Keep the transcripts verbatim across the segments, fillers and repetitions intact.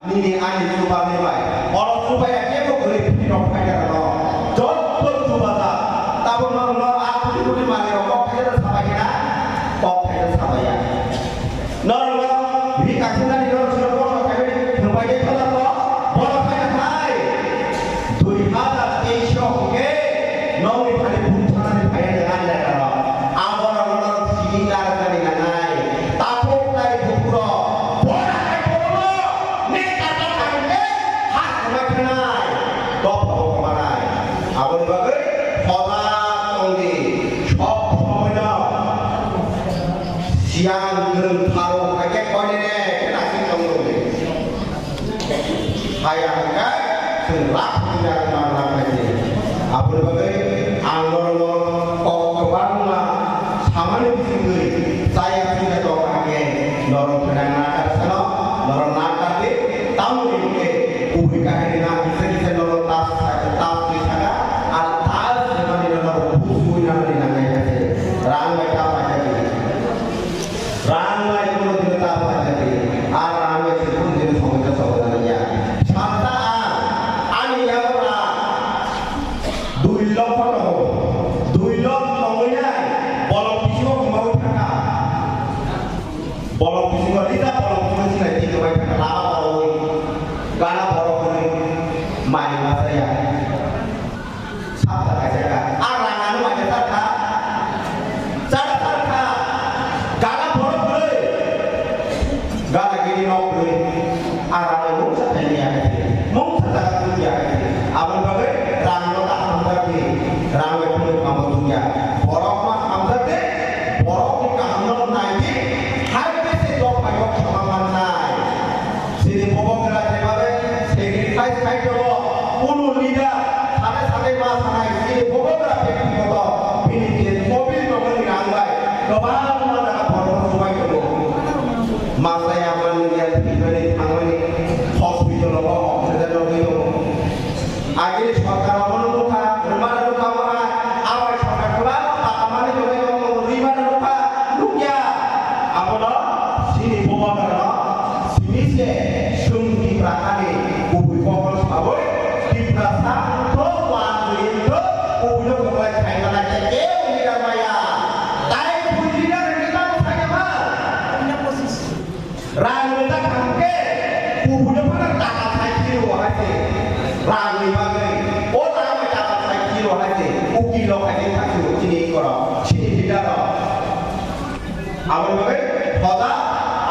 Nini ani chuba ni bai. Oro chuba ya kebo gori phirok phaida no. Jotto chuba da. Tabo no no a kuti kuti mani rok kok phaida sabai na. Kok phaida sabai ya. Norok no ri kakhina ni norok sino bono khai thumbai de thola ko. Bono khai khai. Dui hazar teis hwnkhe nokni thani buthana ni phaiya de ani jaga rok. Abo rok no sini nar jani nangnai. Takhuk nai buphuro. Bora hai borono. Neta ta thangkhe ha khwmai khanai. Dopha bo khwmanai. Aboni bagwi hoda tongdi. Sob somoino siyan kwrwng pharo khaikhe koinene khe nasing tongdi. Haya hwnkhe chwng lak hwnwi narwkna nang nai di. Aboni bagwi ang norokno kok kwbangma samani bisingtwi chaya chaya tong kha hwnkhe norok khe nang nakar sano, norok nakar di. Tamoni hwnkhe kubui kahini na kisa kisa norok tas tas twi saka, ar tas hwnmani norok busu hwnwi nang nai kha se. Rang bai ta paida di. Rang bai kuno dino ta paida di. Ar rang bai se kuno dino somosa somosa nang ya. Santa ang, ani yago rang dui lokho tongo. Dui lokho tongwi nai, bolong bisingo kwmawi thangkha. Bolong bisingo rida, bolong bisingo sinai twi kwmawi thangkha. Lama borok hwnwi, gana borok hwnwi, mani masa ya. Sata kaisa ka. A rang ano mai sata. Sata sata. Gana borok bwrwi. Gana gini nok bwrwi. A rang ano mungsa thani ya. Mungsa jaga bwrwi ya. Aboni bagwi rang no ta hamjak di. Rang no bwrwi kamo tungya. Borok ma hamjak di. Borok ni kaham no nai di. Hai bese dok bai dok sama mannai. Sini bobo gra jebare sacrifice khai tongo, kunu leader sade sade ma sanai, sini bobo gra bektigoto bini je mobil tongmani rang bai kwbangma jaga borok subai tongo. Masaya manliya, thwimani thangmani hospital o oxygen rogwi tongo. Agini sorkar abono nukha, rwmani nukha, waha, abai sorkar kwbangma pata manwi tongwi tongmung rwimani nukha, nukya. Abono sini bobo rwno simi se chwng Tipra hani kubui kokol sawi Tiprasa wngtho, wanjwi wngtho, kubui no kwplai khaimana khe kebo leader maya. Tai kubui leader rwgwi tamo saimano. Rang rwjak thang khe, kubui no phano taka sai khiro hai se. Rang ni bagwi. O rang bai taka sai khiro hai se. Ukil rok hai se thang se chini korok. Chini leader rok. Aboni bagwi hoda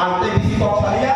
ang tei bisi kok saliya.